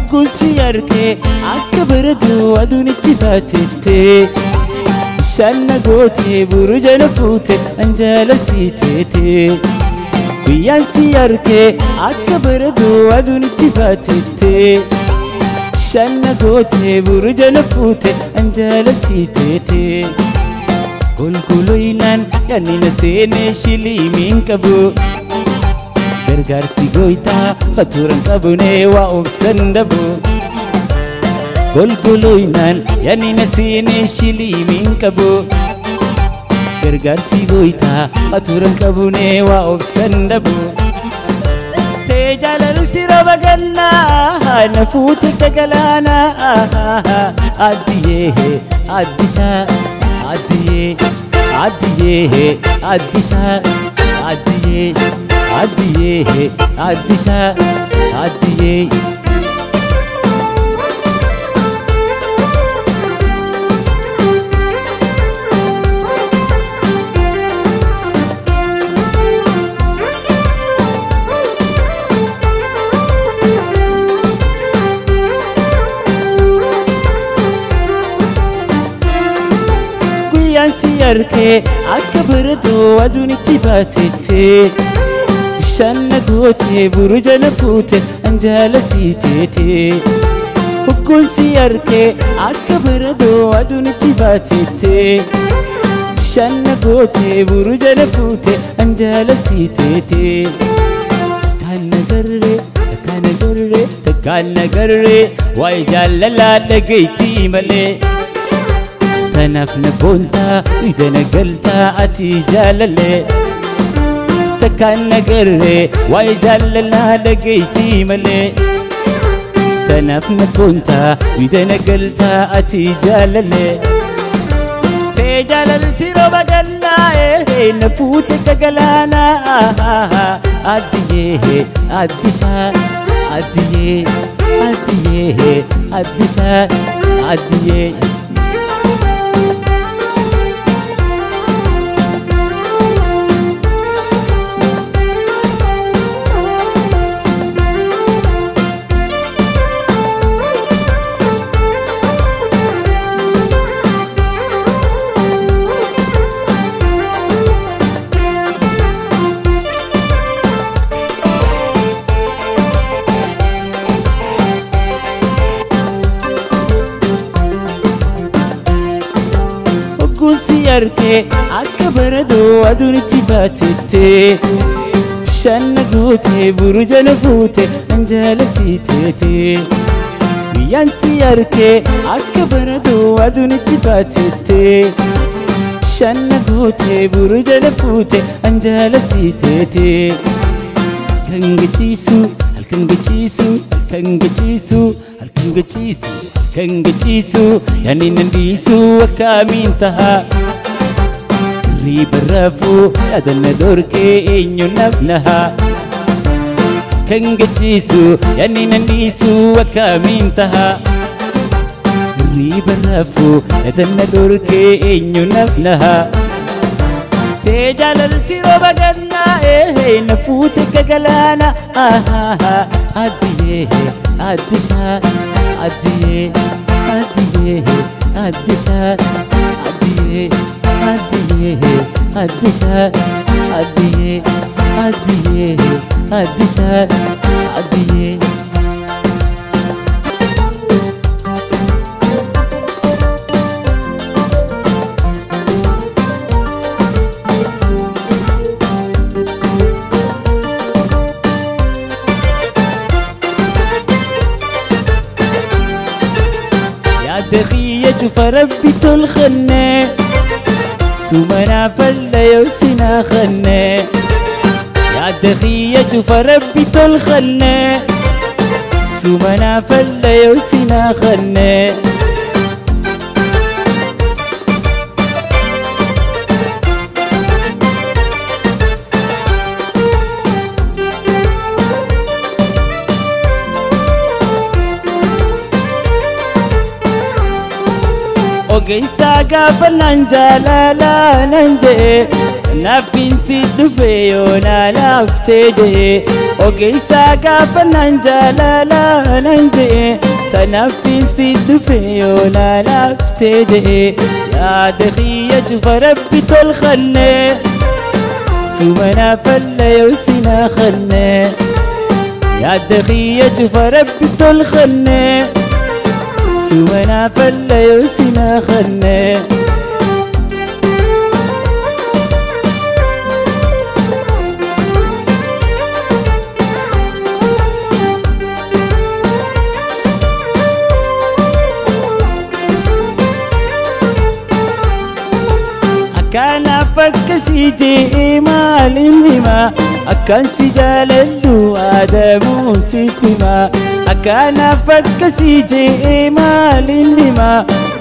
Hogguun si arkee akka baraduu aduun itti baatettee bishaan na gootee buruja na fuute an jaalaltii teetee. Guyyaan si arkee akka baraduu aduun itti baatettee bishaan na gootee buruja na fuute an jaalaltii teetee. Golgoloinaan yaadni na seenee shiliimiin qabu. Gargaarsi gooytaa fatuuran qabunee waa obsan dhabu. Golgoloinaan yaadni na seenee shiliimiin qabu. Gargaarsi gooytaa fatuuran qabunee waa obsan dhabu. Tee jaalalti rooba gannaa na fuute galaanaa. Addiyee addishaa addiyee addiyee addishaa addiyee addiyee addishaa addiyee. Guyyaan si arkee akka baraduu aduun itti baatettee bishaan na gootee buruja na fuute an jaalaltii teetee. Hogguun si arkee akka baraduu aduun itti baatettee bishaan na gootee buruja na fuute an jaalaltii teetee. Takkaan na garree takkaan na garree takkaan na garree waa'ee jaalalaa dhageettii malee. Tanaaf na boontaa ija na galtaa ati jaalalee. Takkaan na garree waa'ee jaalalaa dhageettii malee. Tanaaf na boontaa ija na galtaa ati jaalalee. Tee jaalalti rooba gannaa na fuute galaanaa. Addiyee addishaa addiyee addiyee addishaa addiyee. Hogguun si arkee akka baraduu aduun itti baatettee bishaan na gootee buruja na fuute an jaalaltii teetee. Guyyaan si arkee akka baraduu aduun itti baatettee bishaan na gootee buruja na fuute an jaalaltii teetee. Halkan gachiisu halkan gachiisu halkan gachiisu halkan gachiisu halkan gachiisu yaadni nan dhiisu akkamiin taha. Riiba rafuu yaadanna dhorkee eenyu naaf naha. Halkan gachiisu yaadni nan dhiisu akkamiin taha. Riiba rafuu yaadanna dhorkee eenyu naaf naha. Tee jaalalti rooba gannaa na fuute galaanaa. Addiyee addishaa addiyee addiyee addishaa addiyee addiyee addishaa addiyee addiyee addishaa addiyee. Yaada cufa rabbi tolchannee sumana falla yoosina khannee. Yaada kiyya cufa rabbi tolchannee sumana falla yoosina khannee. Ogeessaa gaafa naan jaalalaa naan jee Tanaafin si dhufe yoona laaftee jee ogeessaa gaafa naan jaalala naan jee tanaafin si dhufe yoona laaftee jee yaada kiyya cufa rabbi tolfanne sumana falla yoosina khanne yaada kiyya cufa rabbi tolfanne sumana falla yoosina khanne. Akkaan akkasii jee maaliin hima akkaan si jaaladhu aadamuu siif hima akkaan akkasii jee maaliin hima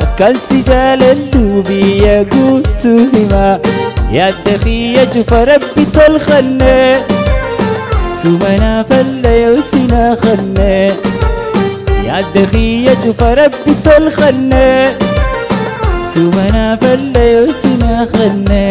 akkaan si jaaladhu biyya guutuu hima yaadda kiyya cufa rabbi tolfanne sumana falla yoosina khanne yaadda kiyya cufa rabbi tolfanne sumana falla yoosina khanne.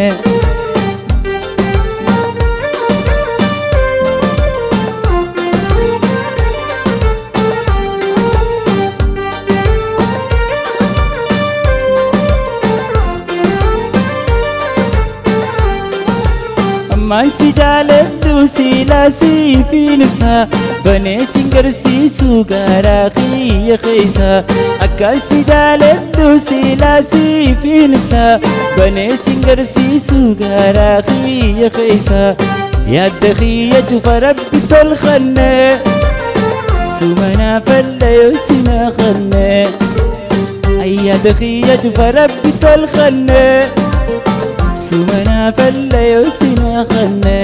Ammaan si jaaladhu silaa siif hin ibsa banee sin garsiisu garaa kiyya keessa akkaan si jaaladhu silaa siif hin ibsa banee sin garsiisu garaa kiyya keessa yaadda kiyya cufa rabbi tolfanne sumana falla yoosina khanne yaadda kiyya cufa rabbi tolfanne sumana falla yoosina khanne.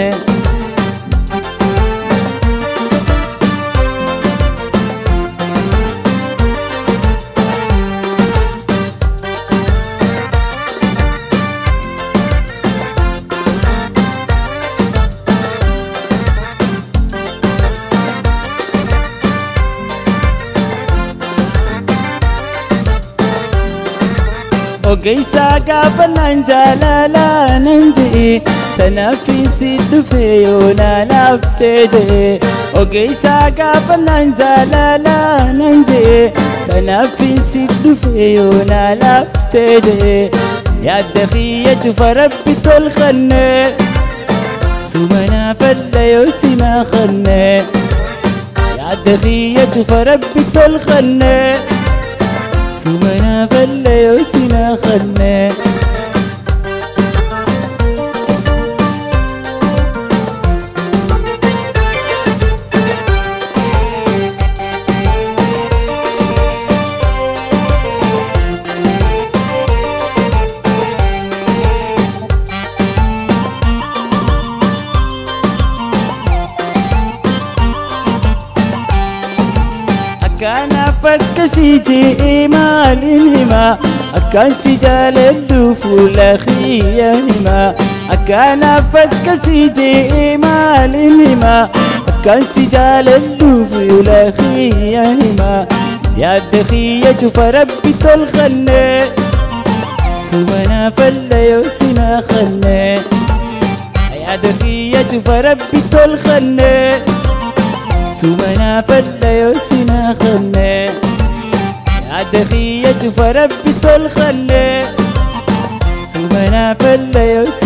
Ogeessaa gaafa naan jaalala naan jee tanaafin si dhufe yoona laaftee jee ogeessaa gaafa naan jaalala naan jee tanaafin si dhufe yoona laaftee jee yaadda kiyya cufa rabbi tolfanne sumana falla yoosina khanne yaadda kiyya cufa rabbi tolfanne sumana falla yoosina khanne. Akkaan akkasii jee maaliin hima akkaan si jaaladhu fuula kiyya hima akkaan akkasii jee maaliin hima akkaan si jaaladhu fuula kiyya hima yaadda kiyya cufa rabbi tolfanne sumana falla yoosina khanne yaadda kiyya cufa rabbi tolfanne sumana falla yoosina khanne yaadda kiyya cufa rabbi tolfanne sumana falla yoosina.